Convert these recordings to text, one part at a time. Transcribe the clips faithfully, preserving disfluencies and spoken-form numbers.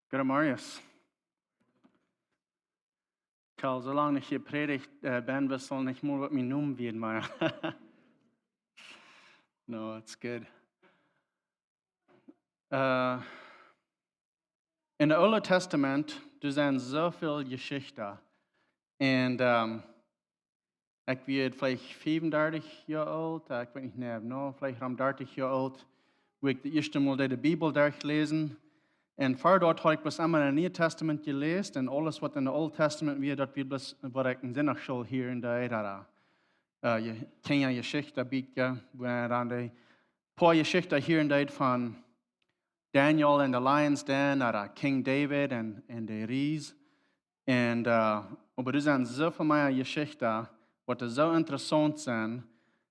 Goedemorjes. Ekj hab soo lang nich jeprädicht, äh, Ben wist aul nich mol waut mien Nomen wia, mau. No, it's good. Äh, en daut Oole Tastament, doa sent soo väl Jeschichten. Un, ähm, ekj wia veleicht fiefundartich Joa oolt, äh, ekj weet nich, nä, no, veleicht om dartich Joa oolt, wua ekj daut ieeschte Mol de, de Bibel derchläsen. Un ver daut haud ekj bloos emma daut Niee Tastament jeläst un aules waut en daut Oole Tastament wia, daut wia bloos waut ekj en Sindachschool hieren deed, äh, äh, je, Kjinja Jeschichten Bieekja, wua dan de poa Jeschichten hieren deed von Daniel en de Lions Den, ooda King David en, en de Ries. Un, äh, oba doa sent soo väl mea Jeschichten, waut soo interessaunt sent.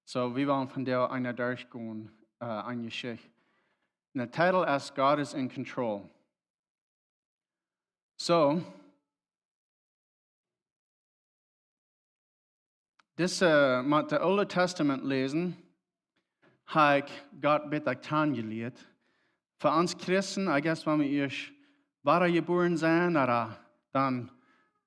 So, wie wellen vondoag eena derchgonen, äh, eene Jeschicht. Un de Titel es God is in Control. So, dise, äh, met daut Oole Tastament läsen, hab ekj Gott bäta kjanen jelieet. Fa ons Christen, I guess, wan wie ieescht wadajebuaren sent, ooda dan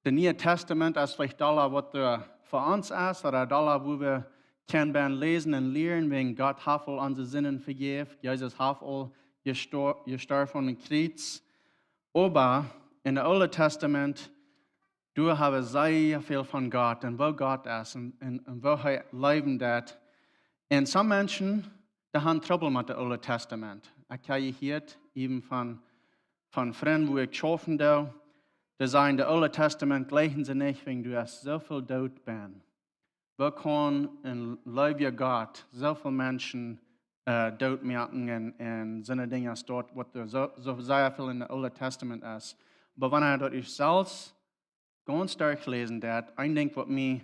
daut Niee Tastament es veleicht aul waut, äh, fa ons es, ooda aul wua wie kjennen läsen un lieren, wäajen Gott haft aul onse Sinden vejäft, Jesus haft aul jesto-, jestorwen aum Kjriez. Oba en daut Oole Tastament, doa hab wie sea väl von Gott un woo Gott es un, un, un woo hee läwen deed. Un some Menschen, dee haben Trubbel met daut Oole Tastament. Ekj hab jehieet, even von, von Frind, wua ekj schaufen doo, dee sajen, daut Oole Tastament jlikjen see nich, wäajen doa es soo väl Doot bie. Woo kaun een leewja Gott soo väl Menschen, äh, dootmoaken un, un soone Dinja aus daut, waut doa soo, soo sea väl en daut Oole Tastament es? Oba wan eena daut ieescht selfst gaunz derchläsen deed, een Dinkj waut mie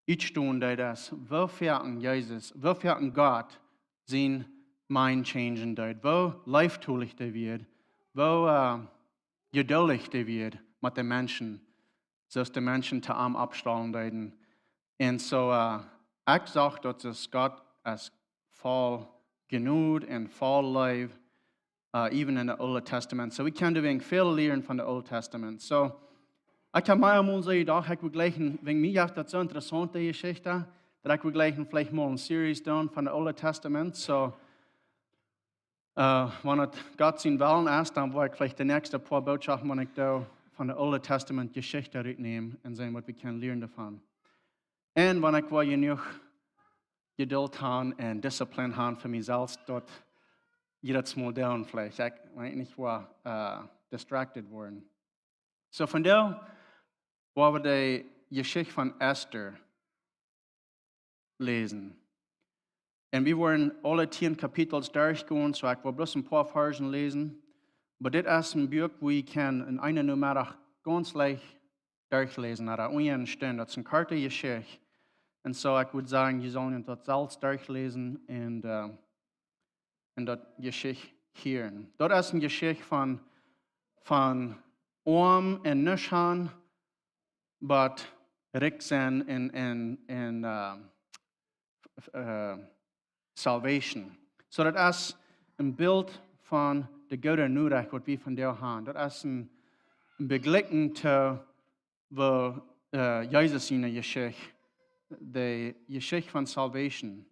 utstonen deed es, woo foaken Jesus, woo foaken Gott sien mind changen deed, woo leeftolich dee wia, woo, äh, jeduldich dee wia met de Menschen, soo aus de Menschen to am oppstalen deeden. Un so, äh, ekj sach daut es Gott es voll Jnod un voll Leew, äh, even en daut Oole Tastament. So, wie kjennen doawäajen väl lieren von daut Oole Tastament. So, ekj hab mie eemol soo jedocht, ekj wull jlikj, wäajen mie jeft daut soo interessaunt, dee Jeschicht, daut ekj wull jlikj veleicht mol eene Series doonen von daut Oole Tastament. So, äh, wan et Gott sien Wellen es, dan woa ekj veleicht de näakjste poa Bootschoften, wan ekj doo, von daut Oole Tastament Jeschicht rutnämen un seenen waut wie kjennen lieren doavon. Un wan ekj woa jenuach Jeduld haben un Disziplin haben fa mie selfst, daut jie daut mol doonen veleicht. Ekj weet nich woo, äh, distracted woaren. So, vondoag woa wie de Jeschicht von Ester läsen. Un wie woaren aule tieen Kapitels derchgonen, so ekj well bloos een poa Varzen läsen. Oba dit es een Buak, wua jie kjennen en eenen Nomeddach gaunz leicht derchläsen, ooda en eene Stund. Daut es eene korte Jeschicht. Un so, ekj wudd sajen, jie sellen daut selfst derchläsen un, äh, un daut Jeschicht hieren. Daut es eene Jeschicht von, von oam un nuscht han, oba rikj sennen en, en, en, äh, f-, äh, salvation. So daut es een Bilt von de goode Norecht waut wie vondoag han. Daut es een, een Vejlikjen to woo, äh, Jesus siene Jeschicht, de Jeschicht von salvation.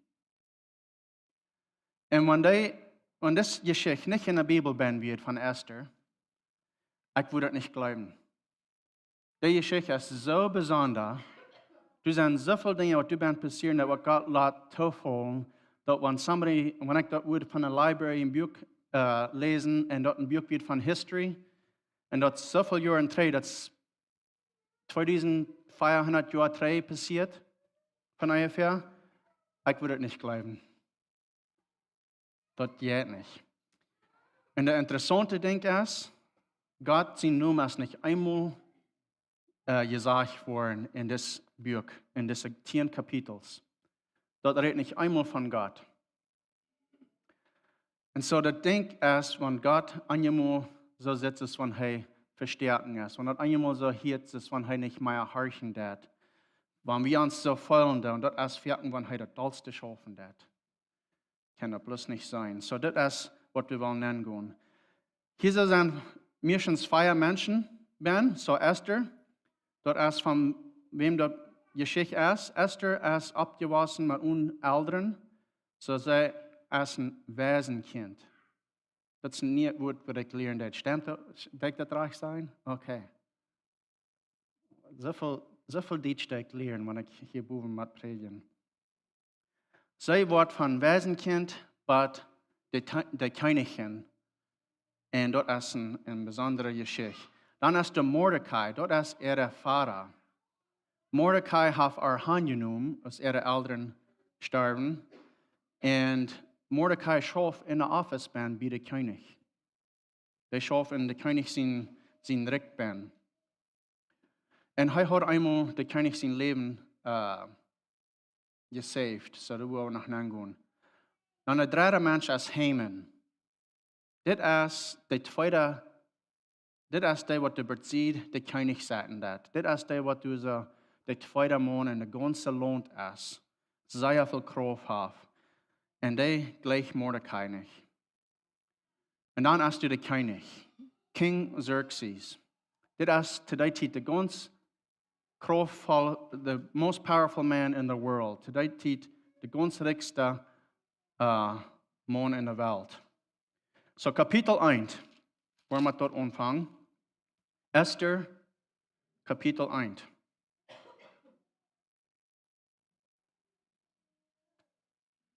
Un wan dee, wan dise Jeschicht nich en de Bibel bennen wia von Ester, ekj wudd daut nich jleewen. Dee Jeschicht es soo besonda. Doa sent soo väl Dinja waut doa benen passieren, daut waut Gott lat toofaulen, daut wan somebody, wan ekj daut wudd von de library een Buak, äh, läsen un daut een Buak wia von history, un daut soo väl Joaren trigj, daut es tweedusent fiefhundat Joa trigj passieet, von onjefäa, ekj wudd daut nich jleewen. Daut jeit nich. Un de interessaunte Dinkj es, Gott sien Nomen es nich eemol, äh, jesajcht worden en dit Buak, en dise tieen Kapitels. Daut rät nich eemol von Gott. Un so daut Dinkj es, wan Gott eenjemol soo sitt, es wan hee vestoaken es. Wan daut eenjemol soo hieet, es wan hee nich mea horchen deit. Wan wie ons soo feelen doonen, daut es foaken wan hee daut dollste schaufen deit. Kaun daut bloos nich sennen. So, daut es waut wie wellen aungonen. Hia soo sent meistens vea Menschen benn. So Ester, daut es von wäm daut Jeschicht es. Ester es oppjewossen met een Elren. So see es een Waisenkjint. Daut es een Wuat waut ekj lieren deed. Stemt daut? Deed ekj daut rajcht sajen? Okay. Soo väl, soo väl Dietsch deed ekj lieren, wan ekj hia bowen mott prädjen. See woat von Waisenkjint bat de, Te- de Kjennichin. Un daut es een, een besondre Jeschicht. Dan es doa Mordecai, daut es äare Voda. Mordecai haft äa aunjenomen, aus äare Elren storwen. Un Mordecai schauft en de Office benn bie de Kjennich. Dee schauft en de Kjennich sien, sien Rikj benn. Un hee haud eemol de Kjennich sien Läwen, äh, jesaved, so doa woa wie noch nogonen. Dan de dredde Mensch es Haman. Dit es de tweede, dit es dee waut doa besied de Kjennich sitten deed. Dit es dee waut doa soo de tweede Maun en de gaunze Launt es. Sea väl Krauft haft. Un dee jleicht Mordecai nich. Un dan es doa de Kjennich, King Xerxes. Dit es to dee Tiet de gaunz kraftvoll, the most powerful man in the world. To dee Tiet de gaunz rikjste, äh, Maun en de Welt. So Kapitel eent, woa wie doa aunfangen. Ester, Kapitel eent.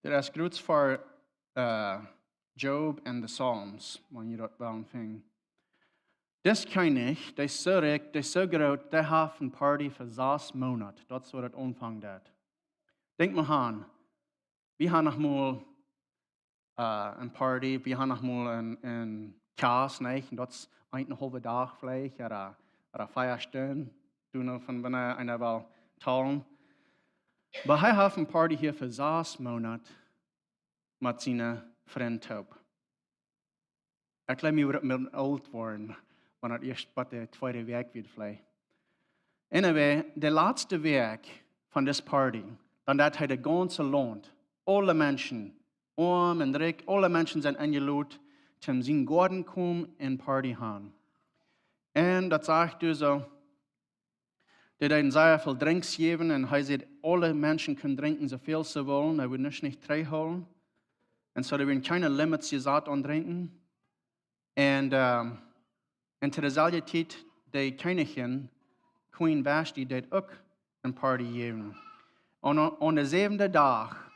Dit es kort ver, äh, Job en de Psalms, wan jie daut wellen finjen. Dis Kjennich, dee es soo rikj, dee es soo groot, dee haft een Party fa sas Moonat. Daut es woo daut aunfangen deed. Denkj mol aun, wie haben noch mol, äh, een Party, wie haben noch mol een, een Kjast, nä? Un daut es een, een haulwen Dach veleicht, ooda, ooda vea Stunden, doa noch von wanea eena well talen. Oba hee haft een Party hia fa sas Moonat met siene Frind toop. Ekj jleew, mie woat daut mol oolt woaren, wan daut ieescht bie de tweede Wäakj wada veleicht. Anyway, de latste Wäakj von dis Party, dan deed hee de gaunze Launt, aule Menschen, oam un rikj, aule Menschen sent enjelot, toom sien Goaden komen un Party haben. Un daut sach ekj doa soo, dee deeden sea väl Drinks jäwen un hee säd, aule Menschen kunnen drinkjen soo väl see wullen, hee wudd nuscht nich trigjhoolen. Un soo, doa wieren kjeene Limits jesat aun Drinkjen. Un, ähm, un to deeselwje Tiet, de Kjennichin, Queen Vashti, deed uk een Party jäwen. Un aun, aun de säwende Dach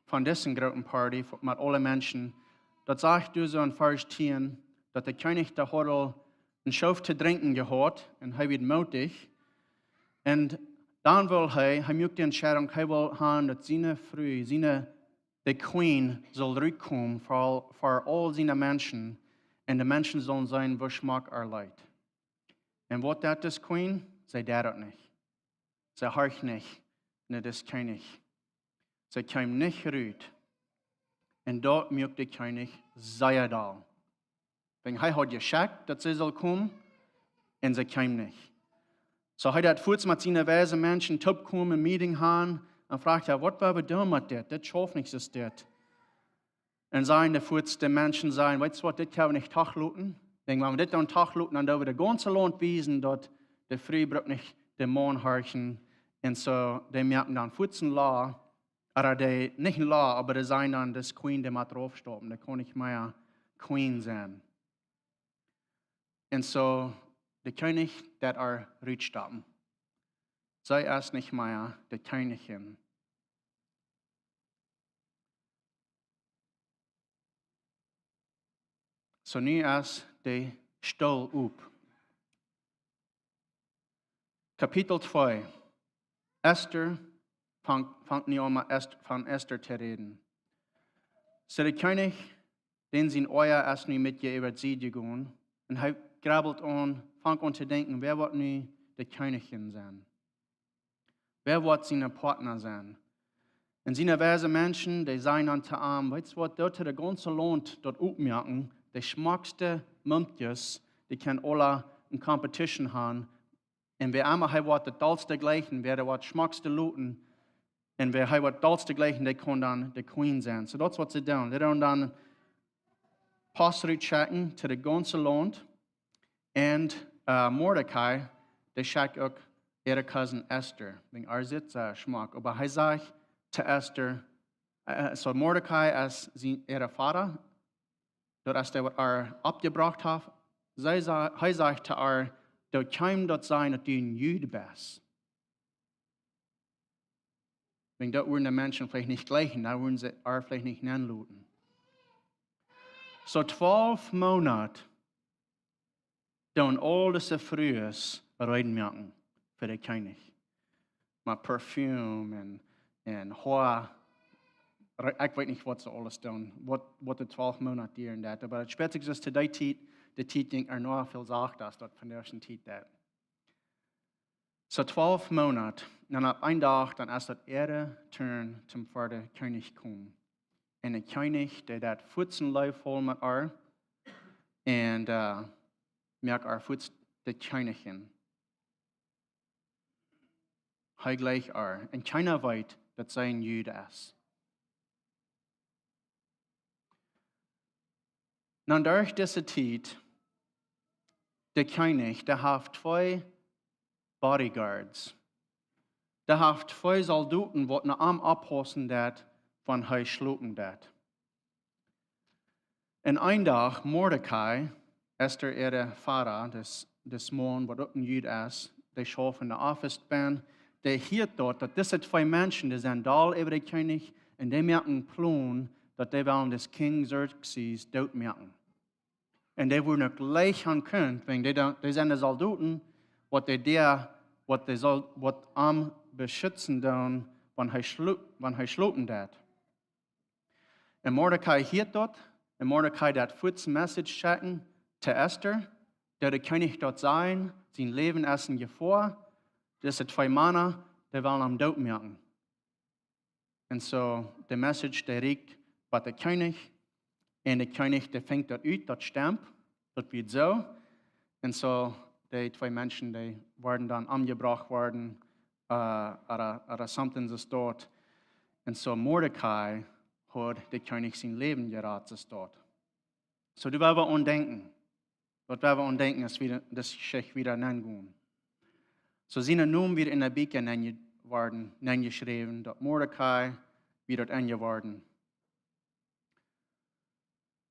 von disen grooten Party, met aule Menschen, daut sach ekj doa soo en Varsch tieen, daut de Kjennich, dee haud aul een Schoof to drinkjen jehaut, un hee wort moodich. Un dan wull hee, hee muak de Entscheidunk, hee wull haben, daut siene Fru, siene, de Queen, sull rutkomen ver, ver aul siene Menschen, un de Menschen sullen seenen, woo schmock äa Leet. Un waut deed dis Queen? See deed daut nich. See horcht nich no dis Kjennich. See kjeem nich rut. Un daut muak de Kjennich sea doll. Wiels hee haud jeschekjt, daut see sull komen, un see kjeem nich. So hee deed fuaz met siene weise Menschen toopkomen, een Meeting haben, un fruach: "Jo, waut woa wie doonen met dit? Dit schauft nich soo, dit." Un säden de fuaz de Menschen, säden: "Weetst waut, dit kjenn wie nich toloten. Wiels wan wie dit dan toloten, dan doo wie de gaunze Launt wiesen, daut de Fru brukt nich dän Maun horchen." Un so, dee moaken dan fuaz een Law, ooda dee, nich een Law, oba dee säden dan, dis Queen, dee mott raufstoppen, dee kaun nich mea Queen sennen. Un so, de Kjennich deed äa rutstoppen. See es nich mea de Kjennichin. So, nu es de Stool op. Kapitel twee. Ester fangt, fangt nu aun met Est-, von Ester to räden. So de Kjennich, dän sien Oaja es nu met äa äwa de Sied jegonen, un hee grubbelt aun, fangt aun to denkjen, wäa woat nu de Kjennichin sennen? Wäa woat sien Partner sennen? Un siene weise Menschen, dee säden dan to am: "Weetst waut, doo to de gaunze Launt daut opmoaken, de schmockste Mumkjes, dee kjennen aula eene Competition haben. Un wäa emma hee woat daut dollste jleichen, wäa dee woat schmockste loten, un wäa hee woat dollste jleichen, dee kaun dan de Queen sennen." So daut es waut see doonen. See doonen dan Post rutschekjen to de gaunze Launt. Un Mordecai, dee schekjt uk äare Cousin Esther, wäajen ar sitt schmock. Oba hee sajcht to Esther, soo Mordecai es äa Voda, daut es dee waut ar oppjebrocht haft. Hee sajcht to ar: Daut kjeem daut sennen daut du een Jud best. Wäajen daut wudden de Menschen veleicht nich jleichen, dan wudden see ar veleicht nich nenloten. Soo twalf Moonat doonen aul dise Frues reed moaken fa de Kjennich, met perfume un Hoa. Ekj weet nich waut see aules doonen, waut de twalf Moonat dieren deed, oba daut spieet sikj soo aus to dee Tiet. De Tiet jinkj ea noch väl sachta aus daut vondoag de Tiet deit. Soo twalf Moonat, un opp een Dach dan es daut äare Turn toom ver de Kjennich komen. Un de Kjennich dee deed fuats leefvoll met ar un moakt ar fuats de Kjennichin. Hee jleicht ar un kjeena weet daut see een Jud es. Nu, derch dise Tiet, de Kjennich, dee haft twee bodyguards. Dee haft twee Soldoten waut no am oppaussen doonen, wan hee schlopen deit. Un een Dach Mordecai, Esther äa Voda, dis Maun waut uk een Jud es, dee schauft en de office benn, dee hieet daut, daut dise twee Menschen, dee sent doll äwa de Kjennich un dee moaken Plon, daut dee wellen dis King Xerxes doot moaken. Un dee wudden uk leicht han kunt, wäajen dee sent de Soldoten waut dee, waut am beschutzen doonen, wan hee schlopen deit. Un Mordecai hieet daut, un Mordecai deit fuats message schekjen to Esther, daut de Kjennich daut sajcht, sien Läwen es en Jefoa, dise twee Mana, dee wellen am doot moaken. Un soo de message dee rieekjt bat de Kjennich, un de Kjennich dee finjt daut ut, daut stemt, daut wia soo. Un soo de twee Menschen dee worden dan omjebrocht worden, ooda something soo aus daut. Un soo Mordecai haud de Kjennich sien Läwen jerat, soo aus daut. Soo doa woa wie aun denkjen, waut woa wie aun denkjen aus wie dise Jeschicht wieda nengonen? Soo sien Nomen wia en de Bieekja nenjeschräwen, daut Mordecai wia daut enjeworden.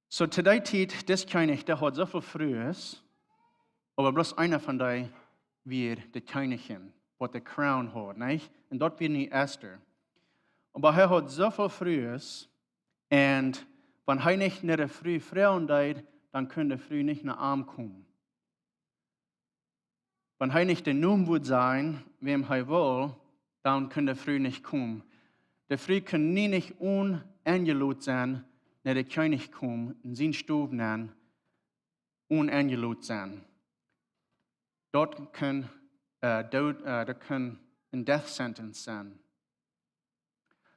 Soo to dee Tiet, dis Kjennich dee haud soo väl Frues, oba bloos eena von dee wia de Kjennichin, waut de crown haud, nich? Un daut wia nu Esther. Oba hee haud soo väl Frues, un wan hee nich no de Fru froagen deed, dan kunn de Fru nich no am komen. Wan hee nich dän Nomen wudd sajen, wäm hee wull, dan kunn de Fru nich komen. De Fru kunn nie nich onenjelot senn, no de Kjennich komen, en sien Stow nenn, onenjelot senn. Daut kunn, daut kunn en death sentence senn.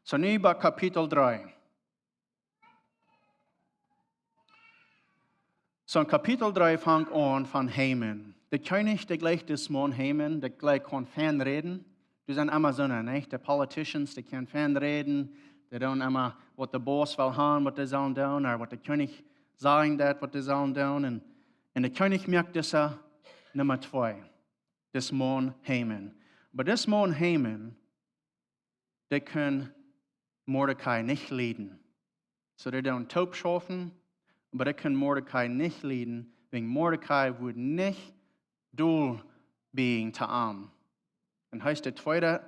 Soo nu bie Kapitel dree. Soo en Kapitel dree fangt aun von Haman. De Kjennich dee jleicht dis Maun Haman, dee jleicht kaun fein räden. Doa sent emma soone, nich? De politicians, dee kjennen fein räden. Dee doonen emma waut de Boss well han, waut dee sellen doonen, ooda waut de Kjennich sajen deit, waut dee sellen doonen. Un de Kjennich moakt dise Numma twee, dis Maun Haman. Oba dis Maun Haman, dee kunn Mordecai nich lieden. Soo dee deeden toop schaufen, oba dee kunn Mordecai nich lieden, wäajen Mordecai wudd nich dol bieejen to am. Un hee es de tweede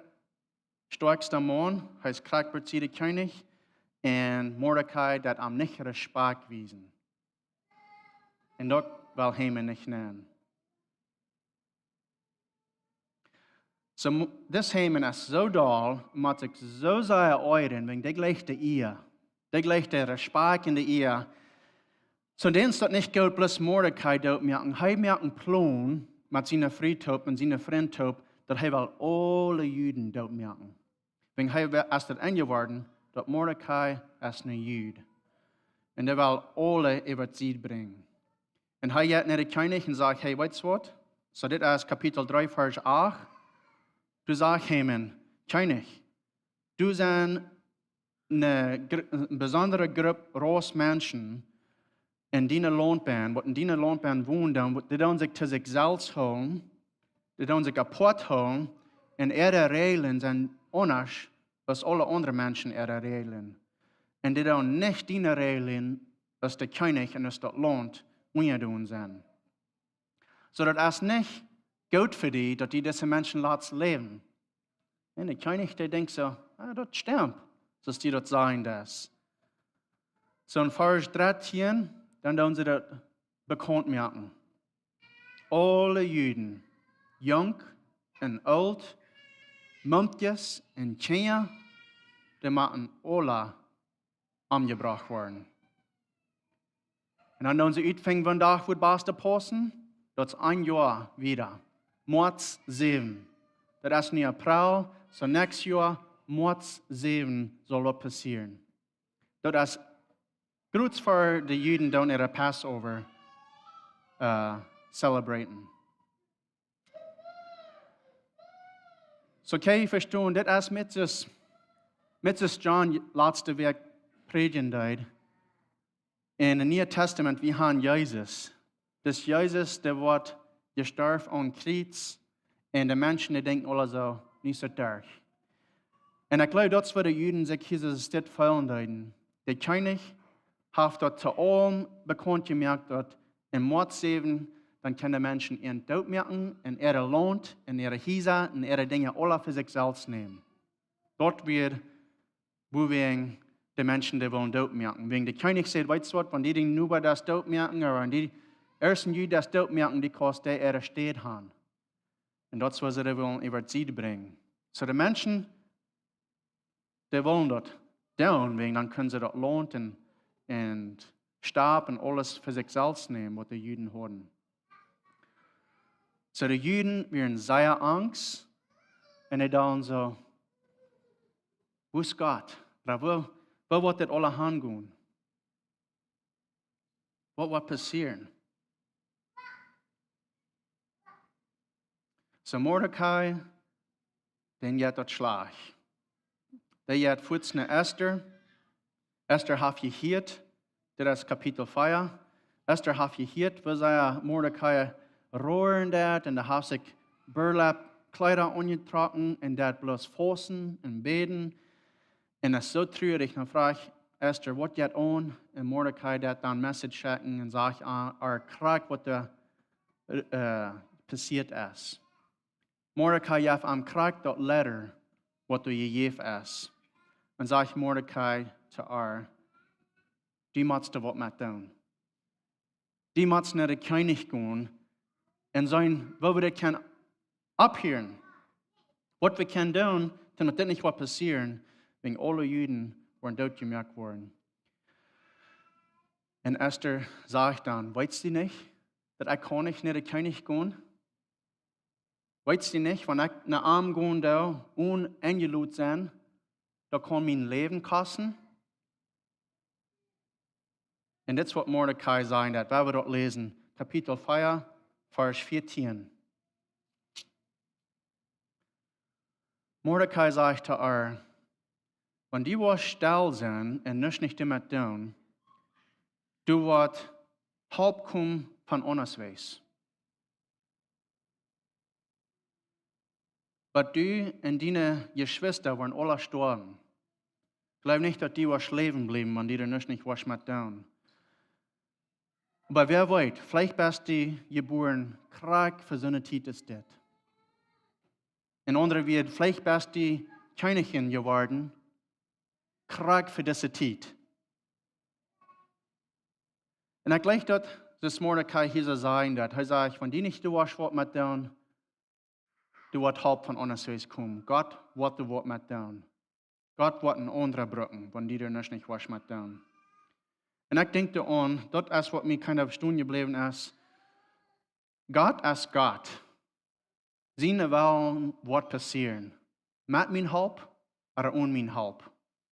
stoakjsta Maun, hee es krakjt bie de Kjennich, un Mordecai deit am nich Respakjt wiesen. Un daut well Haman nich nenn. Soo dis Haman es soo doll, mott sikj soo sea oajren, wäajen dee jleicht de Ea, dee jleicht de Respakjt un de Ea. Soo dän es daut nich goot bloos Mordecai doot moaken. Hee moakt en Plon met siene Fru toop un siene Frind toop, daut hee well aule Juden doot moaken. Wäajen hee es daut enjeworden, daut Mordecai es een Jud. Un dee well aule äwa de Sied brinjen. Un hee jeit no de Kjennich un sajcht: Hee, weetst waut? Soo dit es Kapitel dree, Varsch acht. Doa sajcht Haman: Kjennich, doa sent ne besondre Grupp Rauss Menschen, en dien Launt benn, waut en dien Launt benn wonen doonen, waut dee doonen sikj to sikj selfst hoolen, dee doonen sikj apoat hoolen, un äare Räajlen sent aundasch aus aule aundre Menschen äare Räajlen. Un dee doonen nich diene Räajlen aus de Kjennich un aus daut Launt unjadon sennen. Soo daut es nich goot fa die, daut die dise Menschen latst läwen. Un de Kjennich, dee denkjt soo: "Ah, daut stemt, soo aus du daut sajst." Soo en Varsch dartieen, dan doonen see daut bekaunt moaken. Aule Juden, junk un oolt, Mumkjes un Kjinja, dee motten aula omjebrocht woaren. Un dan doonen see utfinjen, wanea daut woat best paussen. Daut es een Joa wieda. Moaz säwen. Daut es nu April, soo näakjstet Joa, Moaz säwen saul daut passieren. Daut es krakjt fa de Juden doonen äare Passover, eh, celebraten. Soo kjenn jie vestonen, dit es met soo, met soo aus John latste Wäakj prädjen deed. En daut Niee Tastament, wie haben Jesus. Dis Jesus, dee woat jestorwen aum Kjriez. Un de Menschen, dee denkjen aula soo, nich soo derch. Un ekj jleew, daut es woo de Juden sikj hia soo stell feelen deeden. De Kjennich haft daut to aulem bekaunt jemoakt, daut en Moaz säwen, dan kjennen de Menschen an doot moaken, un äare Launt, un äare Hiesa, un äare Dinja aula fa sikj selfst nämen. Daut wia, wuawäajen de Menschen dee wullen doot moaken. Wäajen de Kjennich säd: "Weetst waut, wan dee dän Noba doot moaken, ooda wan dee ieescht dän Jud doot moaken, dee kaust dee äare Städ haben." Un daut es woo see dee wullen äwa de Sied brinjen. Soo de Menschen, dee wullen daut doonen, wäajen dan kjennen see daut Launt un, un Stoff un aules fa sikj selfst nämen, waut de Juden hauden. Soo de Juden wieren sea angst un dee dochten soo: "Wua es Gott? Ooda wua, wua woat dit aula hangonen? Waut woat passieren?" Soo Mordecai, dän jeit daut schlajcht. Dee jeit fuaz no Ester. Ester haft jehieet, dit es Kapitel vea. Ester haft jehieet, woo sea Mordecai roaren deed, un dee haft sikj Burlap Kjleeda aunjetrocken un deed bloos fausten un bäden. Un es soo trurich, dan fruach Ester: "Waut jeit aun?" Un Mordecai deed dan Message schekjen un sajcht ar, ar krakjt waut doa, eh, passieet es. Mordecai jeft am krakjt daut Letter, waut doa jejäft es. Un sajcht Mordecai to ar: "Du motst doa waut met doonen. Du motst no dän Kjennich gonen un seenen, woo wie daut kjennen opphieren. Waut wie kjennen doonen, daut dit nich woat passieren, wäajen aule Juden woaren doot jemoakt woaren." Un Ester sajcht dan: "Weetst du nich, daut ekj kaun nich no dän Kjennich gonen? Weetst du nich, wan ekj no am gonen doo, onen enjelodt sennen, daut kaun mie mien Läwen kosten?" Un dit es waut Mordecai sajcht, daut wie daut läsen, Kapitel vea, Varsch vieetieen. Mordecai sajcht to ar: "Wan du woascht stell sennen un nuscht nich doamet doonen, doa woat Help komen von aundasch." Oba du un diene Jeschwista woaren aula stoawen. Jleew nich, daut du woascht läwen bliewen, wan du doa nuscht nich woascht met doonen. Oba wäa weet, veleicht best du jebuaren krakjt fa soone Tiet aus dit. En aundre Wieed, veleicht best du Kjennich jeworden, krakjt fa dise Tiet. Un ekj jleew daut, dis Mordecai hia soo sajcht, daut hee sajcht, wan du nich doa woascht waut met doonen, doa woat Help von aundasch komen. Gott woat doa waut met doonen. Gott woat een aundra brucken, wan du doa nuscht nich woascht met doonen. Un ekj denkj doaraun, daut es waut mie kind of stonen jebläwen es. Gott es Gott. Sien Wellen woat passieren. Met mien Help, ooda onen mien Help.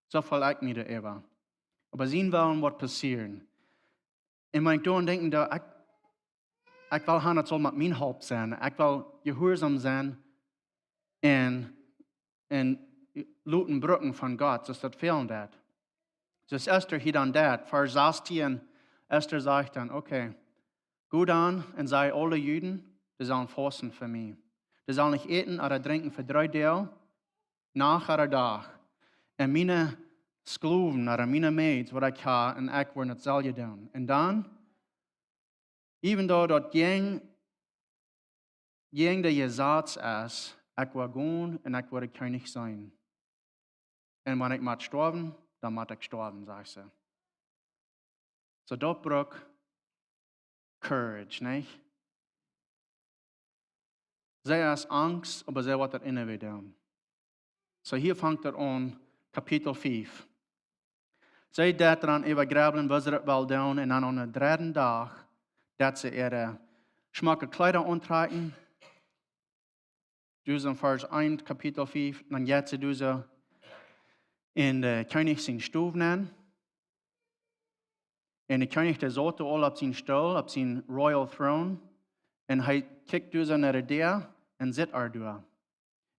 Soo feel ekj mie doaräwa. Oba sien Wellen woat passieren. Un wan ekj doaraun denkj, daut ekj, ekj well han, daut saul met mien Help sennen. Ekj well jehuarsom sennen un, un loten brucken von Gott, soo aus daut fälen deit. Soo aus Ester hia dan deit, Varsch sastieen, Esta sajcht dan: Okay, go dan un saj aule Juden, dee sellen fausten fa mie. Dee sellen nich äten ooda drinkjen fa dree Doag, Nacht ooda Dach. Un miene Sklowen ooda miene Maids, waut ekj ha, un ekj woaren daut selwje doonen. Un dan, even though daut jäajen, jäajen daut Jesaz es, ekj woa gonen un ekj woa dän Kjennich seenen. Un wan ekj mott stoawen, dan mott ekj stoawen, sajcht see. Soo daut brukt courage, nä? See es angst, oba see woat daut anyway doonen. Soo hia fangt et aun, Kapitel fief. See deit dan äwa jrebeln, woo see daut well doonen, un dan aun dän dredden Dach, deit see äare schmocke Kjleeda auntrakjen. Doa en Varsch eent, Kapitel fief, dan jeit see doa en dän Kjennich siene Stow nenn. Un de Kjennich, dee saut aul opp sienen Stool, opp sienen royal throne. Un hee kjikjt doa no de Däa un sitt äa doa.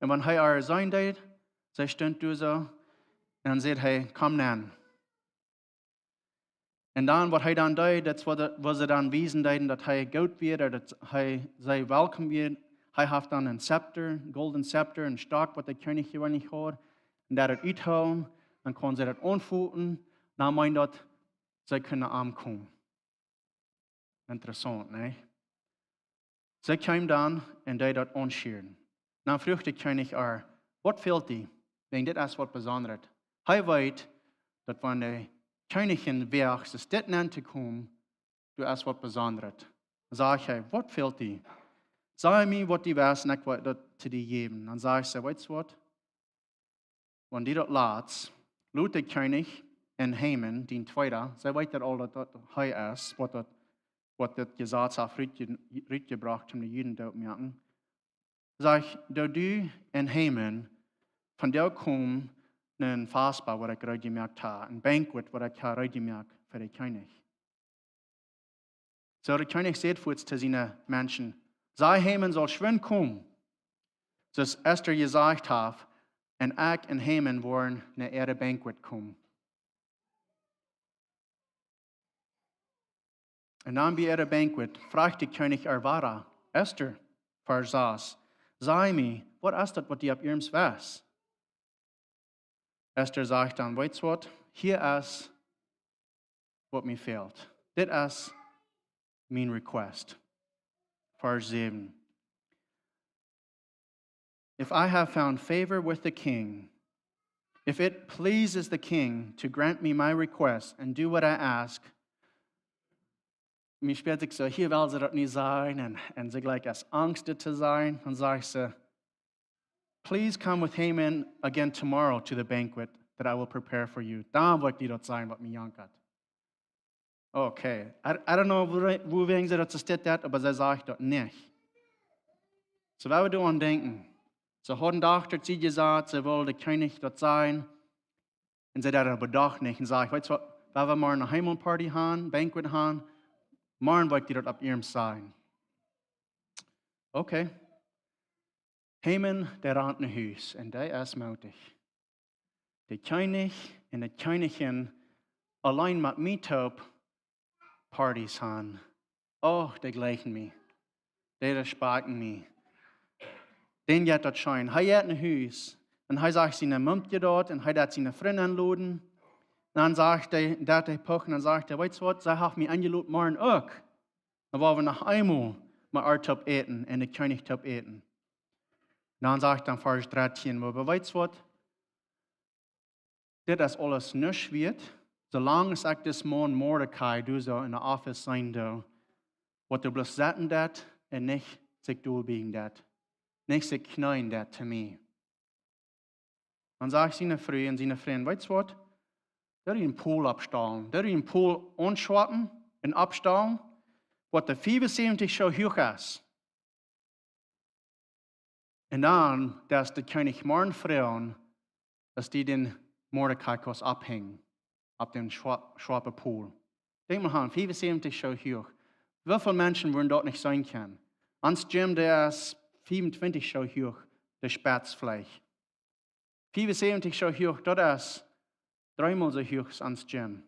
Un wan hee äa seenen deed, see stunt doa soo, un dan säd hee: Komm nenn. Un dan, waut hee dan deed, daut wia, woo see dan wiesen deeden, daut hee goot wia, daut hee, see welkom wia. Hee haft dan een Zepter, een golden Zepter, een Stock, waut de Kjennich jeweenlich haud. Un daut hee uthoolen, dan kunn see daut aunfoten, dan meent daut, see kunnen aunkomen. Interessaunt, nä? See kjeem dan un deed daut aunschieren. Dan fruach de Kjennich äa: Waut fält die? Wäajen dit es waut Besondret. Hee weet, daut wan de Kjennich en wäacht es dit nenn to komen, doa es waut Besondret. Sajcht hee: Waut fält die? Saj mie, waut du west, un ekj woa daut to die jäwen. Dan sajcht see: Weetst waut? Wan du daut latst, lot de Kjennich un Haman, dien Tweeda, see weet daut aul, daut daut hee es, waut daut, waut daut Jesaz haft rutje-, rutjebrocht, om de Juden doot to moaken. Sajcht: Doo du un Haman vondoag komen no een Fastmahl, waut ekj reed jemoakt ha, een Banquet, waut ekj ha reed jemoakt fa de Kjennich. Soo de Kjennich säd fuaz to siene Menschen: Saj Haman saul schwind komen, soo aus Esta jesajcht haft, un ekj un Haman woaren no äa Banquet komen. Un dan bie äa Banquet fruach de Kjennich äa wada: Esta, Varsch sas, saj mie, waut es daut, waut die opp Ieescht west? Esta sajcht dan: Weetst waut? Hia es waut mie fält. Dit es mien request. Varsch säwen. If I have found favor with the king, if it pleases the king to grant me my request and do what I ask, mie spieet sikj soo, hia well see daut nich sajen, un, un see jlikj aus Angst dit to sajen. Dan sajcht see: Please come with Haman again tomorrow to the banquet that I will prepare for you. Dan woa ekj die daut sajen, waut mie jankat. Okay, I, I don't know, woo, woo wäajen see daut soo steit, oba see sajcht daut nich. Soo, wan wie doaraun denkjen, see haud een Dach doa jesat, see wull de Kjennich daut sajen, un see deed daut oba doch nich un säd: Weetst waut, wan wie morjen eene Haman Party han, Banquet han, morjen woa ekj die daut opp Ieescht sajen. Okay. Haman, dee rant no Hus un dee es mootich. De Kjennich un de Kjennichin auleen met mie toop Partys han. Oh, dee jlikjen mie. Dee respekten mie. Dän jeit daut scheen. Hee jeit no Hus un hee sajcht siene Mumkje doa un hee deit siene Frind enloden. Dan sajcht hee, deit hee puchen un sajcht hee: Weetst waut, see haft mie enjeloden morjen uk. Dan woa wie noch eemol met äa toop äten un de Kjennich toop äten. Dan sajcht dan Varsch dartieen: Oba weetst waut? Dit es aules nuscht wieet, soo lang aus ekj dis Maun Mordecai doa soo en de Office seenen doo, waut doa bloos sitten deit un nich sikj dolbieejen deit, nich sikj kjneeen deit to mie. Dan sajcht siene Fru un siene Frind: Weetst waut? Doo een Pol oppstalen. Doo een Pol aunschoapen un oppstalen, waut dee fiewunsäwentich Schoo huach es. Un dan, daut de Kjennich morjen froagen, daut dee dän Mordecai kaust opphenjen opp dän schwa-, schwoapen Pol. Denkj mol aun, fiewunsäwentich Schoo huach. Woo väl Menschen wudden daut nich seenen kjennen? Ons Jim, dee es fiewuntwintich Schoo huach, de Spetz veleicht. Fiewunsäwentich Schoo huach, daut es dreemol soo huach aus ons Jim.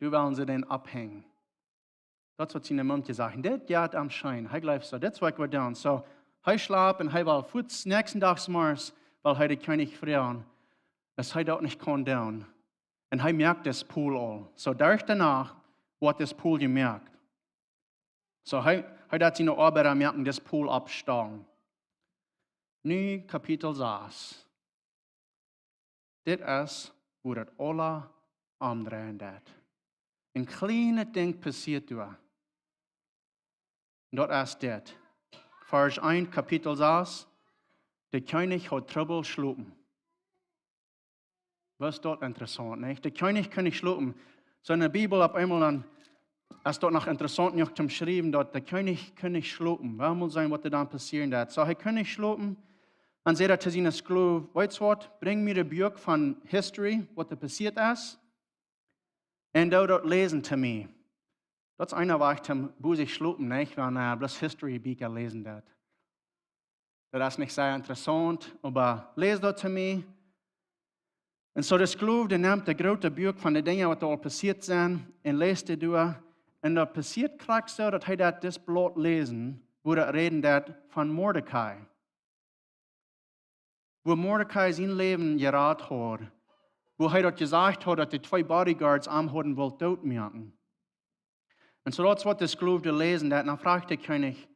Doa wellen see dän opphenjen. Daut es waut siene Mom jesajcht. Dit jeit am scheen. Hee jleeft soo, dit es waut ekj woa doonen. Soo, hee schlapt un hee well fuaz näakjsten Dach zemorjes, well hee dän Kjennich froagen, aus hee daut nich kaun doonen. Un hee moakt dis Pol aul. Soo, derch de Nacht woat dis Pol jemoakt. Soo, hee, hee deed siene Oabeida moaken dis Pol oppstalen. Nu Kapitel sas. Dit es, woo daut aula aundre en daut. Een kjlienet Dinkj passieet doa. Daut es dit. Varsch eent, Kapitel sas. De Kjennich haud Trubbel schlopen. Waut es daut interessaunt, nich? De Kjennich kunn nich schlopen. Soo enne Bibel opp eemol dan, es daut noch interessaunt jenuach toom schriewen, daut de Kjennich kunn nich schlopen. Well mol seenen waut doa dan passieren deed. Soo, hee kunn nich schlopen. Dan säd hee to siene Sklow, weetst waut, brinj mie daut Buak von History, waut doa passieet es. Un doo daut läsen to mie. Daut es een Wajch toom bosich schlopen, nich? Wan, äh, bloos History Bieekja läsen deed. Daut es nich sea interessaunt, oba läs daut to mie. Un soo de Sklow, dee nemt daut groote Buak von de Dinja waut doa aul passieet sent un läst daut doa. Un daut passieet krakjt soo daut hee daut, dit Blaut läsen, woo daut räden deed von Mordekai. Woo Mordekai sien Läwen jerat haud. Woo hee daut jesajcht haud daut de twee bodyguards am hauden wult dootmoaken. Un soo daut es waut de Sklow doa läsen deed, dan fruach de Kjennich,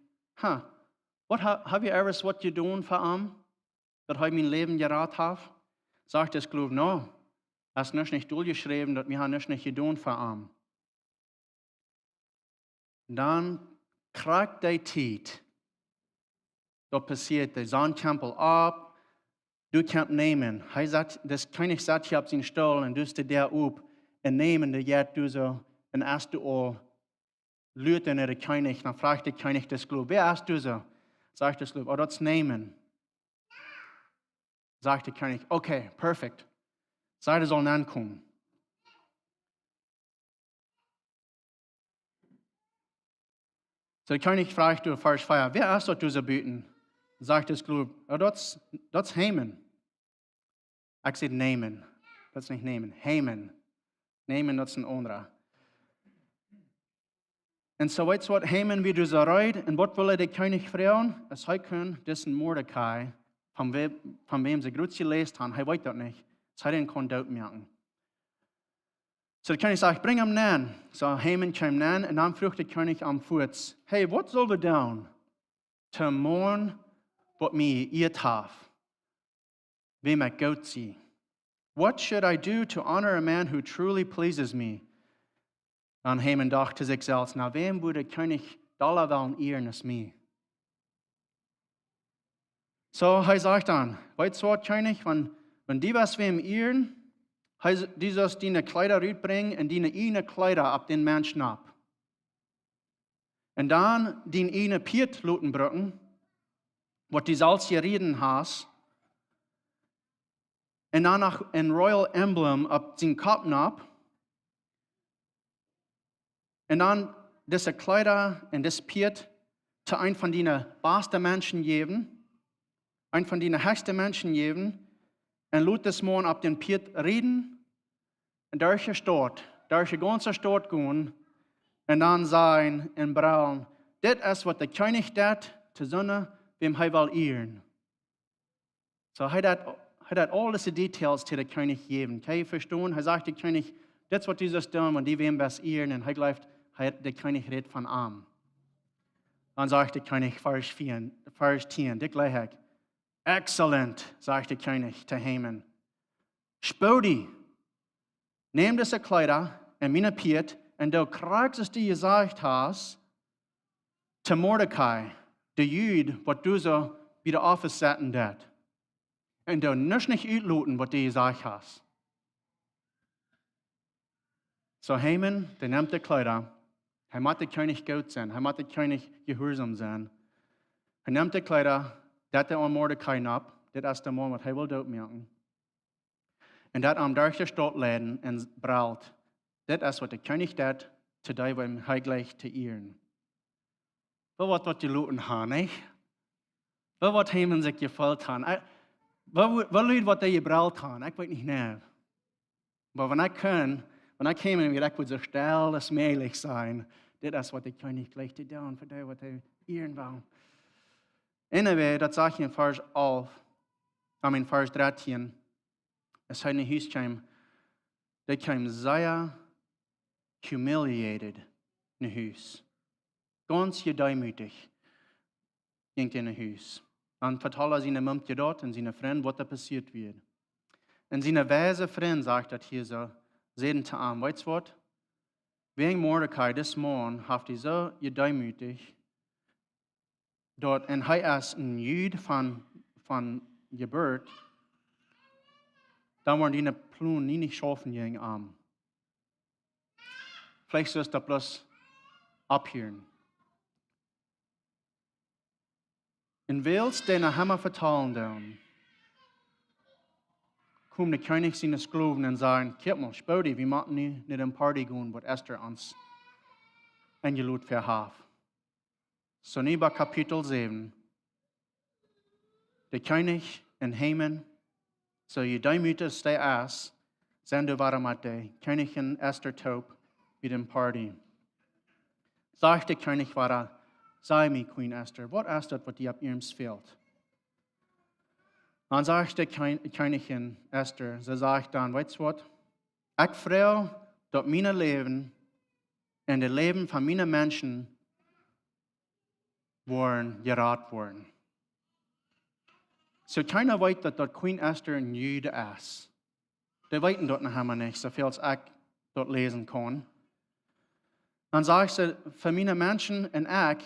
ha, waut ha, hab jie ever waut jedonen fa am, daut hee mien Läwen jerat haft? Sajcht de Sklow, nä, daut es nich, nich doljeschräwen, daut wie haben nich, nich jedonen fa am. Dan krakjt dee Tiet, daut passieet, de Sonn kjemt aul opp, doa kjemt Naaman. Hee sat, de Kjennich sat hia opp sienen Stool un doa es de Däa op. Un Naaman, dee jeit doa soo, un aus dee aul luat no de Kjennich, dan fruach de Kjennich de Sklow, wäa es doa soo? Sajcht de Sklow, oh, daut es Naaman. Sajcht de Kjennich, okay, perfekt. Saj, dee saul nenkomen. Soo, de Kjennich fruach doa, Varsch vea, wäa es daut doa soo buten? Sajcht de Sklow, oh, daut es, daut es Haman. Ekj säd Naaman. Daut es nich Naaman. Haman. Naaman, daut es een aundra. Un soo weetst waut, Haman wia doa soo reed, un waut wull hee de Kjennich froagen? Aus hee kunn disen Mordekai, von wäm, von wäm see jrods jeläst haben, hee weet daut nich. Aus hee dän kunn dootmoaken. Soo de Kjennich sajcht, brinj am nenn. Soo Haman kjeem nenn, un dan fruach de Kjennich am fuaz, hey, waut sell wie doonen? Toom Maun, waut mie jeieet haft, wäm ekj goot sie. What should I do to honor a man who truly pleases me? Dan Haman docht to sikj selfst, na, wäm wudd de Kjennich dolla wellen ieren aus mie? Soo, hee sajcht dan, weetst waut, Kjennich, wan, wan du west wäm ieren, hee, du sust diene Kjleeda rutbrinjen un diene ieejne Kjleeda opp dän Mensch nopp. Un dan dien ieejnet Pieet loten brucken, waut du selfst jeräden hast. Un dan noch een Royal Emblem opp sienen Kopp nopp. Un dan dise Kjleeda un dis Pieet to eent von diene baste Menschen jäwen, eent von diene hechste Menschen jäwen, un lot dis Maun opp dän Pieet räden, un derch de Staut, derch de gaunze Staut gonen, un dan sajen un brellen, dit es waut de Kjennich deit to soone, wäm hee well ieren. Soo, hee deit, hee deit aul dise Details to de Kjennich jäwen. Kjenn jie vestonen? Hee sajcht de Kjennich, dit es waut du sust doonen, wan du wäm west ieren, un hee jleeft, hee, de Kjennich rät von am. Dan sajcht de Kjennich, Varsch vea, Varsch tieen, dit jleich ekj. Excellent, sajcht de Kjennich to Haman. Spood die, nemm dise Kjleeda un miene Pieet un doo krakjt aus du jesajcht hast to Mordekai, de Jud, waut du soo bie de Office setten deist. Un doo nuscht nich utloten, waut du jesajcht hast. Soo Haman, dee nemt de Kjleeda. Hee mott de Kjennich goot sennen. Hee mott de Kjennich jehuarsom sennen. Hee nemt de Kjleeda, deit dee aun Mordekai nopp. Dit es de Maun, waut hee well dootmoaken. Un deit am derch de Staut leiden un brelt, dit es waut de Kjennich deit to dee, wäm hee jleicht to ieren. Woo woat daut jeloten haben, nich? Woo woat Haman sikj jefeelt haben? Ekj, woo, woo lud woat dee jebrelt haben? Ekj weet nich, nä. Oba wan ekj kunn, Wan ekj kjeem, wia ekj wudd soo stell aus mäajlich sennen. Dit es waut de Kjennich jlikjt to doonen fa dee waut hee ieren well. Anyway, daut sajcht hia en Varsch alf, I mean, Varsch dartieen. Aus hee no Hus kjeem, dee kjeem sea humiliated no Hus. Gaunz jedeemootijt jinkj hee no Hus. Dan vetald hee siene Mumkje daut un siene Frind waut doa passieet wia. Un siene weise Frind, sajcht daut hia soo, säden to am: Weetst waut? Wäajen Mordecai, dis Maun, haft die soo jedeemootijt, daut, un hee es een Jud von, von Jeburt, dan woaren diene Plonen nie nich schaufen jäajen am. Veleicht sullst daut bloos opphieren. Un wiels dee noch emma vetalen doonen, kjeemen de Kjennich siene Sklowen un säden: Kjikj mol, Spodi, wie motten nu no dän Party gonen waut Ester ons enjelot haft. Soo, nu bie Kapitel säwen. De Kjennich un Haman, soo jedeemootijt aus dee es, sent doa wada met de Kjennichin Ester toop bie dän Party. Sajcht de Kjennich wada: Saj mie, Queen Ester, waut es daut waut die opp iernst fält? Dan sajcht de Kjen-, Kjennichin Ester, see sajcht dan: Weetst waut? Ekj froag daut mien Läwen un daut Läwen von miene Menschen woaren jerat woaren. Soo, kjeena weet daut, daut Queen Ester een Jud es. Dee weeten daut noch emma nich, soo väl aus ekj daut läsen kaun. Dan sajcht see: Fa miene Menschen un ekj,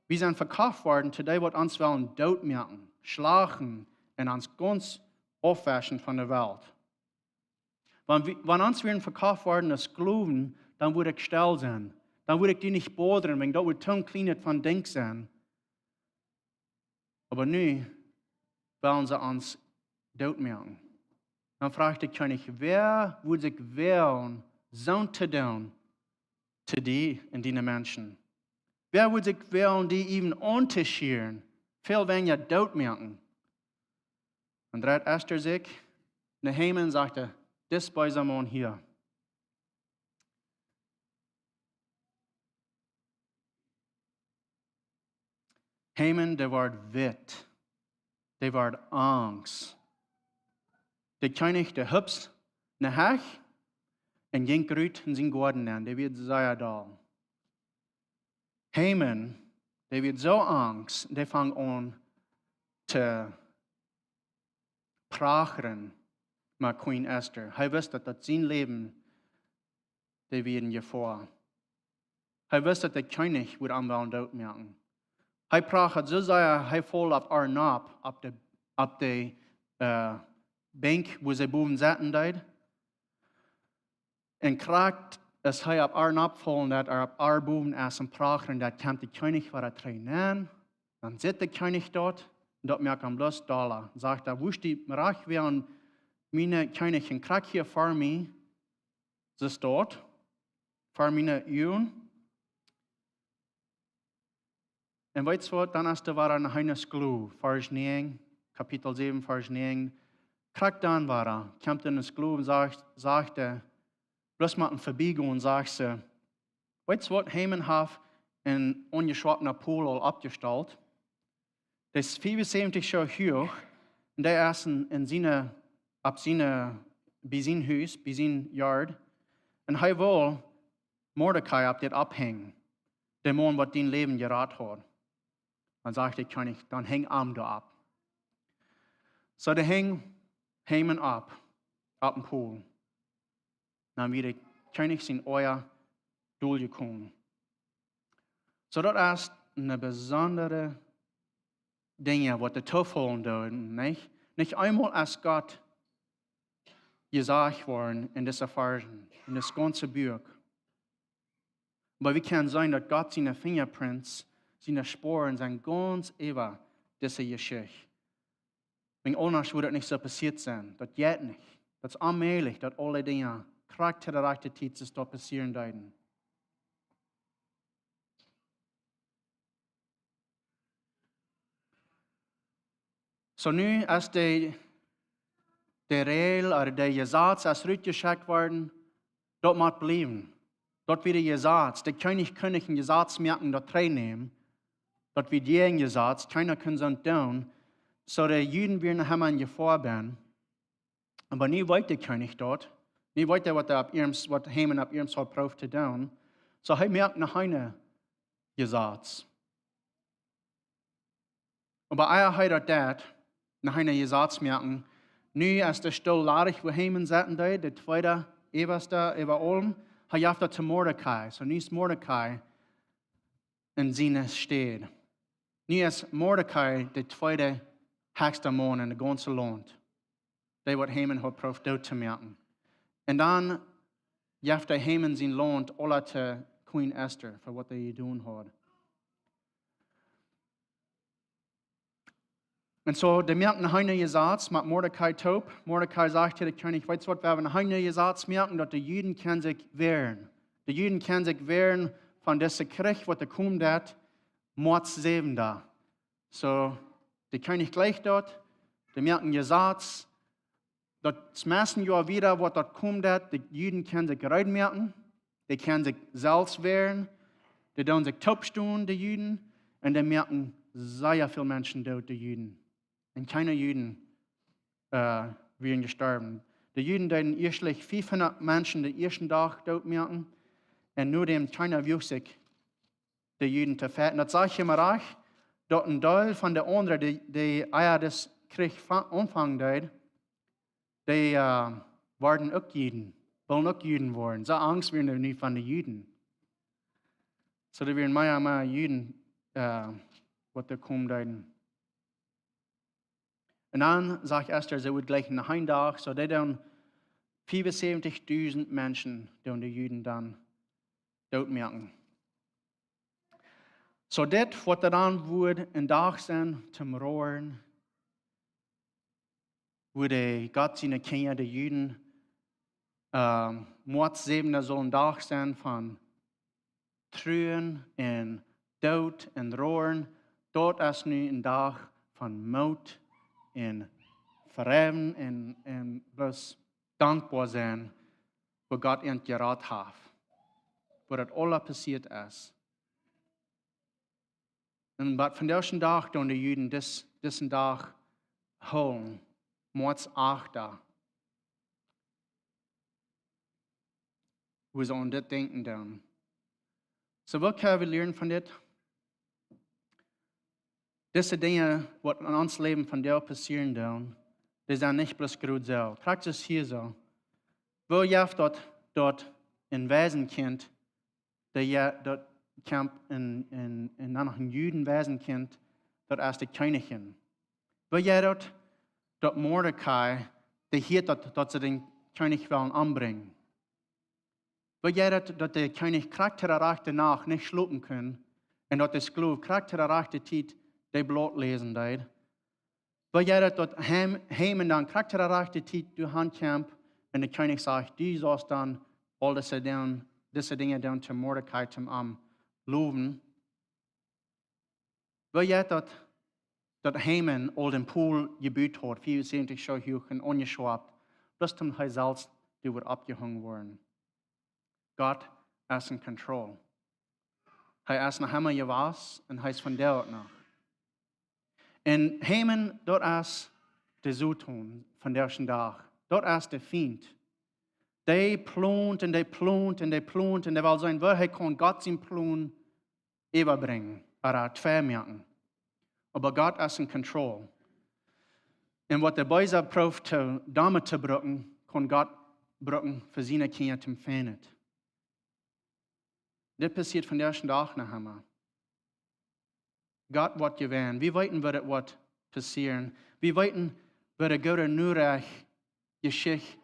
wie sent vekoft worden to dee waut ons wellen dootmoaken, schlachten un ons gaunz aufwauschen von de Welt. Wan wie, wan ons wieren vekoft worden aus Sklowen, dan wudd ekj stell sennen. Dan wudd ekj die nich bodren, wäajen daut wudd too kjlien von Denkj sennen. Oba nu wellen see ons dootmoaken. Dan froagt de Kjennich: Wäa wudd sikj woagen, soont to doonen to die un diene Menschen? Wäa wudd sikj woagen, die äwen auntoschieren, väl weinja dootmoaken? Dan dreit Ester sikj no Haman un sajcht: Dis beesa Maun hia. Haman, dee woat witt. Dee woat angst. De Kjennich, dee hupst no Hecht un jinkj rut en sienen Goaden nenn. Dee wia sea doll. Haman, dee wia soo angst, dee funk aun to prachren met Queen Ester. Hee wist daut, daut sien Läwen, dee wia en Jefoa. Hee wist daut de Kjennich wudd am wellen dootmoaken. Hee prachad soo sea, hee foll opp äa nopp, opp de, opp de, äh, Benkj, wua see bowen sitten deed. Un krakjt aus hee opp äa nopp foll, daut hee opp äa bowen es un prachren deed, kjemt de Kjennich wada trigj nenn. Dan sitt de Kjennich doa, un daut moakt am bloos dolla. Sajcht hee: Wurscht du rajcht wäajen miene Kjennich un krakjt hia ver mie, see steit, ver miene Uagen. Un weetst waut, dan es doa wada een Sklow, Varsch näajen, Kapitel säwen, Varsch näajen, krakjt dan wada, kjemt een Sklow un sajcht, sajcht hee, bloos mau em Verbiegonen, sajcht see: Weetst waut, Haman haft een aunjeschwatna Pol aul oppjestalt. Dee es fiewunsäwentich Joa huach, un dee es en, en siene, opp siene, bie sien Hus, bie sien Yard. Un hee well Mordecai opp dit opphenjen, de Maun waut dien Läwen jerat haud. Dan sajcht de Kjennich: Dan henj am doa opp. Soo, dee henj Haman opp, opp een Pol. Dan wia de Kjennich sien Oaja doljekomen. Soo, daut es een besondret Dinj, waut doa tofaulen deit, nich? Nich eemol es Gott jesajcht worden en dise Varschen, en dit gaunze Buak. Oba wie kjennen seenen, daut Gott siene fingerprints, siene Spoaren sent gaunz äwa dise Jeschicht. Wäajen aundasch wudd daut nich soo passieet sennen. Daut jeit nich. Daut es onmäajlich, daut aule Dinja krakjt to de rajchte Tiet soo doa passieren deeden. Soo, nu es de, de Räajel, ooda de Jesaz es rutjeschekjt worden, Daut mott bliewen. Daut wia de Jesaz. De Kjennich kunn nich een Jesaz moaken, daut trigj nämen. Daut wia jäajen Jesaz. Kjeena kunn soont doonen. Soo de Juden wieren emma en Jefoa bennen. Oba nu weet de Kjennich daut. Nu weet hee, waut hee opp iernst, waut Haman opp iernst haud proowt to doonen. Soo hee moakt noch een Jesaz. Oba ea hee daut deed, noch een Jesaz moaken, nu es de Stool ladich, wua Haman sitten deed, de tweede Äwaste äwa aulem, hee jeef daut to Mordekai. Soo nu es Mordekai en siene Städ. Nu es Mordekai de tweede hechste Maun en de gaunze Launt. Dee, waut Haman haud proowt doot to moaken. Un dan jeft hee Haman sien Launt aula to Queen Esther, fa waut hee jedonen haud. Un soo, dee moaken een Jesaz met Mordekai toop. Mordekai sajcht to de Kjennich: "Weetst waut, wie haben een Jesaz moaken, daut de Juden kjennen sikj wäaren. De Juden kjennen sikj wäaren von dise Kjrich, waut doa kjemt, daut Moaz säwen Doag." Soo, de Kjennich jleicht daut, dee moaken een Jesaz, daut es meist een Joa wieda, waut daut kjemt, daut de Juden kjennen sikj reed moaken, dee kjennen sikj selfst wäaren, dee doonen sikj toopstonen, de Juden, un dee moaken sea väl Menschen doot, de Juden. Un kjeene Juden, äh, wieren jestorwen. De Juden deeden ieeschtlich fiefhundat Menschen dän ieeschten Dach doot moaken, un no däm kjeena wuag sikj de Juden to fajchten. Daut sajcht hia mau rajcht, daut een Deel von de aundre, dee, dee ea dis Kjrich fa-, aunfangen deed, dee, äh, worden uk Juden, wullen uk Juden woaren. Soo Angst wieren doa nu von de Juden. Soo doa wieren mea un mea Juden, äh, waut doa kjeemen deeden. Un dan sajcht Esther, see wudd jleichen noch een Dach, soo dee dan fiefunsäwentijdusent Menschen doonen de Juden dan doot moaken. Soo dit, waut doa dan wudd een Dach sennen toom roaren, wua de Gott siene Kjinja, de Juden, ähm, Moaz säwen Doag sull een Dach sennen von Truaren un Doot un Roaren, daut es nu een Dach von Moot un Freid un, un bloos dankboa sennen, wua Gott an jerat haft, wua daut aula passieet es. Un waut vondoag dän Dach doonen de Juden dis-, disen Dach hoolen, Moaz acht, wua see aun dit denkjen doonen. Soo, waut kjenn wie lieren von dit? Dise Dinja, waut en ons Läwen vondoag passieren doonen, dee sent nich bloos groot soo. Krakjt soo hia soo. Woo jeft daut, daut een Waisenkjint, dee je-, daut kjemt een, een, een, dan noch een Juden Waisenkjint, daut es de Kjennich. Woo jeit daut, daut Mordekai, dee hieet daut, daut see dän Kjennich wellen ombrinjen? Woo jeit daut, daut de Kjennich krakjt de rajchte Nacht nich schlopen kunn un daut de Sklow krakjt de rajchte Tiet dee Blaut läsen deed? Woo jeit daut, daut Ham-, Haman dan krakjt de rajchte Tiet doa han kjemt un de Kjennich sajcht, du saust dan aul dise Dinj-, dise Dinja doonen to Mordekai, toom am lowen? Woo jeit daut, daut Haman aul dän Pool jebut haud, fiewunsäwentich Schoo huach un aunjeschauft, bloos toom hee selfst doa wudd oppjehongen woaren? Gott es en control. Hee es noch emma jewast un hee es vondoag noch. Un Haman, daut es de Soton vondoag dän Dach. Daut es de Fient. Dee plont un dee plont un dee plont un dee well seenen, woo hee kaun Gott sienen Plon äwabrinjen, ooda twei moaken. Oba Gott es en control. Un waut de Beese proowt to, doamet to brucken, kaun Gott brucken fa siene Kjinja toom Feinen. Dit passieet vondoag dän Dach noch emma. Gott woat jewennen. Wie weeten, waut et woat passieren. Wie weeten, waut de goode Norecht Jeschicht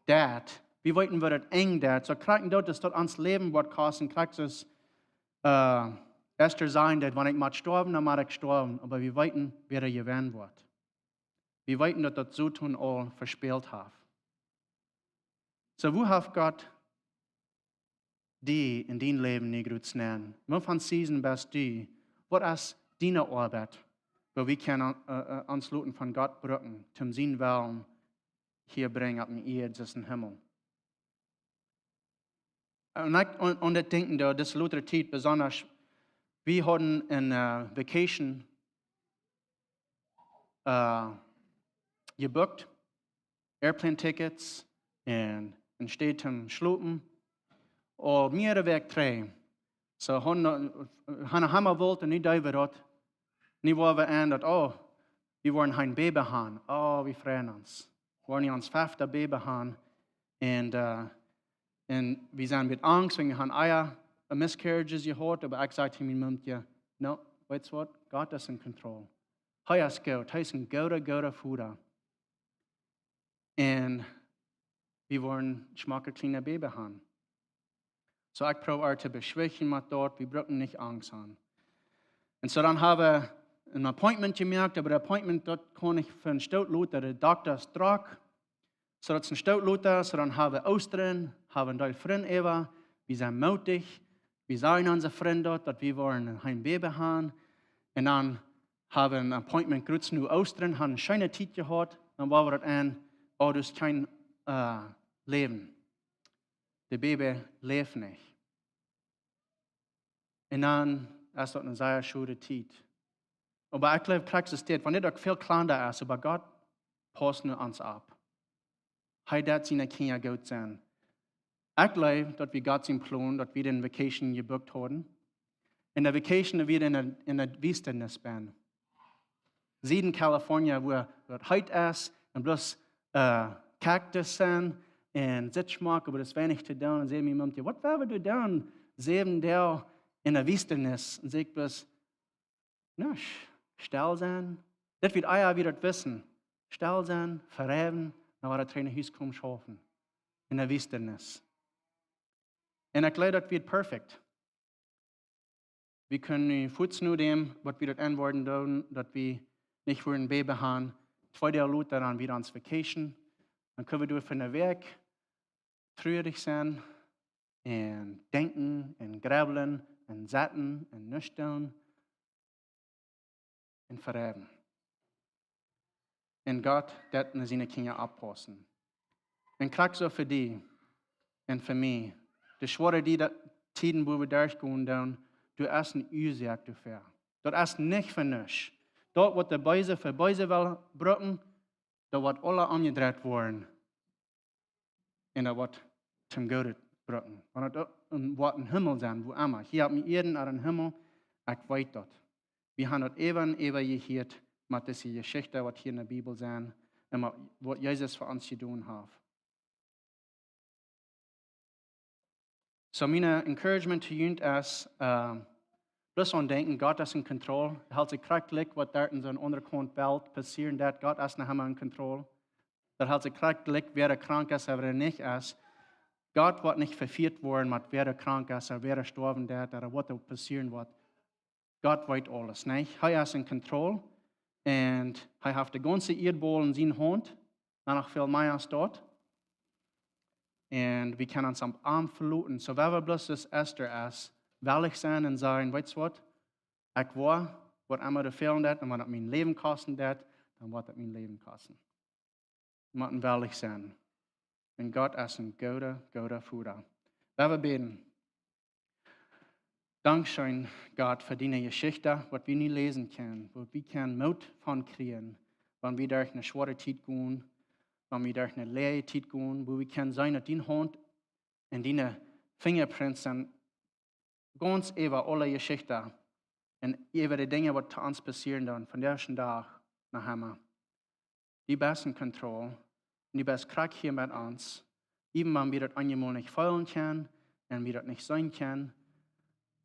deit. Wie weeten, waut et Enj deit. Soo krakjt daut es, daut ons Läwen woat kosten, krakjt soo aus, äh, Esther säd, daut wan ekj mott stoawen, dan mott ekj stoawen. Oba wie weeten, wäa jewennen woat. Wie weeten, daut daut Soton aul vespält haft. Soo, woo haft Gott die en dien Läwen nu groots nenn? Woo von Season best du? Waut es diene Oabeit, woo wie kjennen, äh, äh, ons loten von Gott brucken, toom sienen Wellen hia brinjen opp de Ieed soo aus em Himmel? Un ekj, un, un ekj denkj, daut dise lota Tiet besonda, wie hauden eene, äh, Vacation, äh, jebookt, Airplane Tickets un, un Städ toom schlopen. Aul mea Wäakj trigj. Soo, hauden, hauden emma wullt un nu deeden wie daut. Nu woaren wie aun daut, oh, wie woaren een Baby haben. Oh, wie freien ons. Woaren wie ons fefte Baby haben. Un, äh, un wie sent met Angst, wan wie haben ea miscarriages jehaut, oba ekj säd to mien Mumkje, no, weetst waut? Gott es en control. Hee es goot. Hee es een gooda, gooda Voda. Un wie woaren schmocke kjliene Baby haben. Soo, ekj proow äa to beschwichtjen met daut, wie brucken nich Angst haben. Un soo dan haben wie een Appointment jemoakt, oba daut Appointment, daut kaun ekj fa een Stoot lota, de Dokta es drock. Soo daut es een Stoot lota, soo dan haben wie Oostren, haben een Deel Frind äwa, wie sent mootich, wie sajen onse Frind daut, daut wie woaren een Baby haben. Un dan haben wie een Appointment krakjt no Oostren, haben eene scheene Tiet jehaut, dan woaren wie daut aun, oh, daut es kjeen, äh, Läwen. De Baby läft nich. Un dan es daut eene sea schwoare Tiet. Oba ekj jleew, Praxis dit, wan dit uk väl kjlanda es, oba Gott pausst nu ons opp. Hee deit siene Kjinja goot sennen. Ekj jleew, daut wie Gott sien Plon, daut wie dän Vacation jebookt hauden. Un de Vacation, daut wie en de, en de Wiestnis sent. Sieden California, wua daut heet es, un bloos, äh, Cactus sent, un Sitzschmack, oba daut es weinich to doonen. Un säd mien Mumkje, waut woa wie doa doonen? Säwen Doag en de Wiestnis. Un säd ekj bloos, nuscht, stell sennen. Dit woat ea wada daut wissen. Stell sennen, verewen, dan woat et eene Hus komen schaufen. En de Wiestnis. Un ekj jleew, daut woat perfekt. Wie kjennen nu fuaz no däm, waut wie daut aunwoaren doonen, daut wie nich fa een Baby haben, twee Doag lota dan wada ons Vacation. Dan kjenn wie doa fa eene Wäakj truarich sennen un denkjen un grebblen un sitten un nuscht doonen un verewen. Un Gott deit no siene Kjinja oppaussen. Un krakjt soo fa die un fa mie. De schwoare Tiet, daut Tieden, wua wie derchgonen doonen, doa es eene Uasoak doafäa. Daut es nich fa nuscht. Daut waut de Beese fa Beeset well brucken, daut woat aules omjedreit woaren. Un daut woat toom Gooden brucken. Wan et uk een, woat een Himmel sennen, wua emma. Hia opp miene Ieed ooda em Himmel, ekj weet daut. Wie haben daut äwa un äwa jehieet met dise Jeschichten, waut hia en de Bibel sent, un met waut Jesus fa ons jedonen haft. Soo, mien Encouragement to junt es, äh, bloos aun denkjen, Gott es en control. Hee helt sikj krakjt jlikj, waut doa en soon aundre Kaunt Welt passieren deit. Gott es noch emma en control. Daut helt sikj krakjt jlikj, wäa doa krank es ooda wäa nich es. Gott woat nich vefieet woaren met wäa doa krank es ooda wäa doa stoawen deit ooda waut doa passieren woat. Gott weet aules, nä? Hee es en control. Un hee haft de gaunze Ieedbaul en siene Haunt. Un noch väl mea aus daut. Un wie kjennen ons opp am veloten. Soo, wan wie bloos aus Esther es, wellich sennen un sajen, weetst waut? Ekj woa, waut emma doa fälen deit, un wan et mien Läwen kosten deit, dan woat et mien Läwen kosten. Wie motten wellich sennen. Un Gott es en gooda, gooda Voda. Lot ons bäden. Dankscheen, Gott, fa diene Jeschicht, waut wie nu läsen kjennen, wua wie kjennen Moot von kjrieen, wan wie derch eene schwoare Tiet gonen, wan wie derch eene leeje Tiet gonen, wua wie kjennen seenen, daut diene Haunt un diene Fingerprints sent gaunz äwa aule Jeschichten un äwa de Dinja, waut to ons passieren dan, von disen Dach no emma. Du best en control. Un du best krakjt hia met ons. Even wan wie daut eenjemol nich feelen kjennen un wie daut nich seenen kjennen.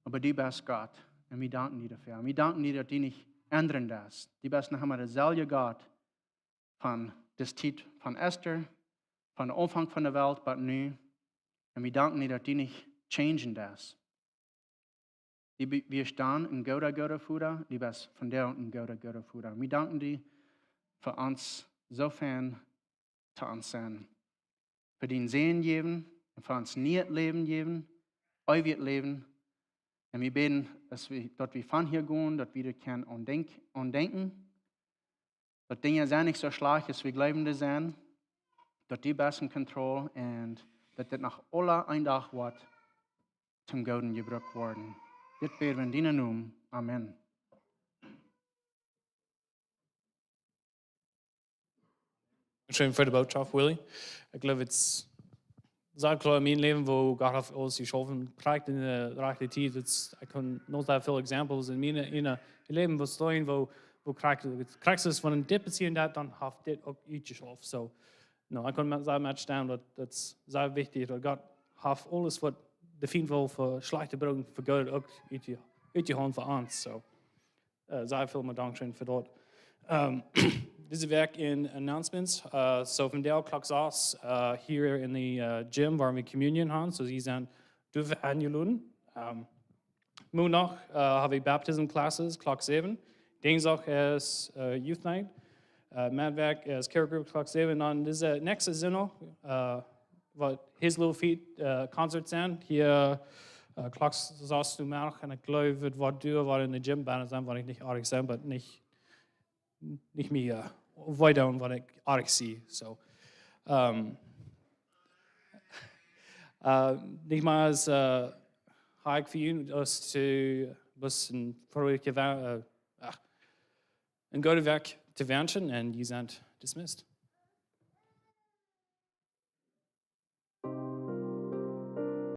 Oba du best Gott. Un wie danken die doafäa. Un wie danken die, daut du nich endren deist. Du best noch emma deselwja Gott von dise Tiet von Esther, von dän Aunfank von de Welt bat nu. Un wie danken die, daut du nich changen deist. Du be-, wie staan en gooda, gooda Voda, du best vondoag en gooda, gooda Voda. Wie danken die fa ons soo fein to ons sennen. Fa dienen Säajen jäwen un fa ons nieet Läwen jäwen, eewjet Läwen. Un wie bäden, daut wie, daut wie von hia gonen, daut wie daut kjennen aundenkj-, aundenkjen. Daut Dinja sent nich soo schlajcht aus wie jleewen dee sent. Daut du best en control un daut dit noch aula een Dach woat toom Gooden jebrukt woaren. Dit bäd wie en dienen Nomen. Amen. Schön für die Botschaft, Willy. Ich glaube, es ist sehr klar in meinem Leben, wo Gott hat alles geschaffen, praktisch in der rechten Zeit. Jetzt, ich kann noch sehr viele Examples in meinem in Leben, wo es stehen, wo, wo Christus von einem Dip passieren hat, dann hat das auch gut geschafft. So, no, ich kann sagen, mit Stand, das, das ist sehr wichtig, dass Gott hat alles, was der Feind will für schlechte Brücken, für Geld auch gut, gut gehauen für uns. So. Uh, sehr viel Dankeschön für dort. Um, diese Woche in Announcements. Uh, so von der Klock sechs uh, hier in de uh, Gym, wo wir Communion haben. So, sie sind dürfen eingeladen. Um, Montag uh, haben wir Baptism Classes, Klock sieben. Dienstag ist uh, Youth Night. Uh, Mittwoch ist Care Group, Klock sieben. Und dann diese nächste Sonntag, uh, wat His Little Feet uh, Concert sent. Hia uh, Klock sas du mach un ekj jleew, et woat doa waut en de Gym bennen sennen, waut ekj nich oajch sie, oba nich, nich mea uh, wee doonen waut ekj oajch sie. So, um, uh, nich mea es uh, ha ekj fa junt, aus to, was een fröhliche Wa- uh, ach, een gooden Wajch to wenschen un jie sent dismissed.